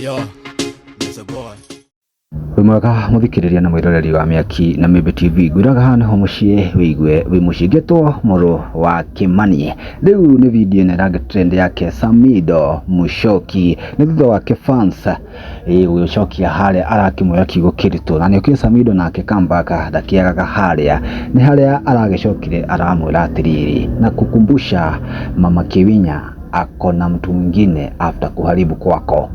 Yo, it's a boy. Wĩ mwega mũthikĩrĩria na mwĩroreri wa Mĩaki na Mĩmbi TV, ngwĩraga haha nĩho mũciĩ wĩigue wĩ mũciĩ. Ngĩtwo mũrũ wa Kĩmani. Rĩu nĩ video ĩno ĩrangĩ trend yake Samido Mushoki, nĩ thutha wake fans gũgĩcokia harĩa arakĩmwĩra kiugo kĩritũ, na nĩũkĩũĩ Samido nake comeback ndakĩagaga harĩa, nĩ harĩa aragĩcokire aramwĩra atĩrĩrĩ, na kukumbusha mama Kiwinya ako na mtu mwingine after kuharibu kwako.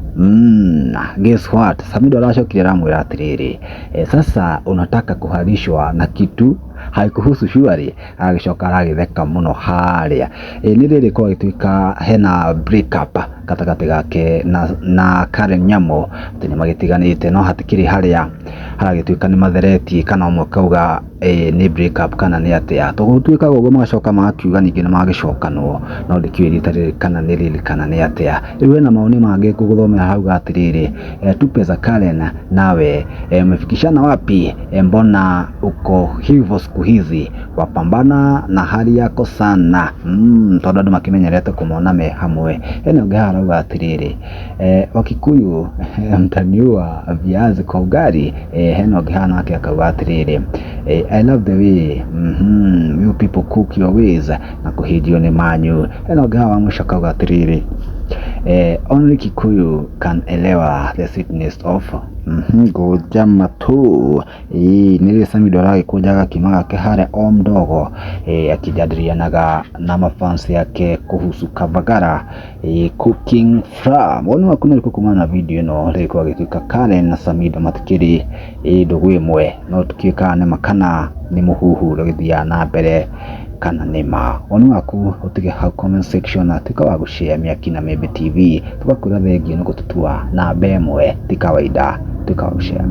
Guess what? Samido aracokire aramwĩra atĩrĩrĩ, sasa unataka kuharishwa na kitu haikuhusu surely. Agagĩcoka aragĩtheka mũno harĩa. Nĩ rĩrĩ kwagĩtuĩka hena break up gatagatĩ gake na Karen Nyamu, atĩ nĩ magĩtiganĩte, no hatikĩrĩ harĩa haragĩtuĩka nĩ matheretie kana ũmwe akauga nĩ break up kana nĩ atĩa. Tũgũtuĩkaga ũguo magacoka magakiuga ningĩ nĩ magĩcokanwo, no ndikĩũĩ rita rĩrĩ kana nĩ rĩrĩ kana nĩ atĩa. Rĩu hena mawoni mangĩ ngũgũthomera harauga atĩrĩrĩ, tupe za Karen nawe, mmefikishana wapi? Mbona uko hivyo siku hizi, wapambana na hali yako sana. Tondũ andũ makĩmenyerete kũmona me hamwe. Hena ũngĩ haha arauga atĩrĩrĩ, Wakikuyu mtaniua viazi kwa ugali. Hena ũngĩ haha nake akauga atĩrĩrĩ, I love the way you people cook your ways, na kũhĩnjio nĩ manyu. Hena ũngĩ haha wa mũico akauga atĩrĩrĩ, only Kikuyu can elewa the sweetness of ngoja matu. Ĩĩ nĩ rĩrĩ Samido aragĩkũnja gakima gake harĩa o mdogo, akijadilianaga na mafans yake kuhusu Kavagara cooking from. Woni waku nĩ ũrĩkũ kumana na video ĩno rĩrĩ gwagĩtuĩka Karen na Samido matikĩrĩ ndũgũ ĩmwe, no tũkĩũĩ kana nĩ ma kana nĩ mũhuhu ũrĩa ũgĩthiaga na mbere kana nĩ ma. Woni waku ũtige hau comment section na tuĩka wa gũshare Mĩaki na Mĩmbi TV. Tũgakwĩra thengiũ nĩ gũtũtua namba ĩmwe ti kawaida, tuĩka wa gũshare.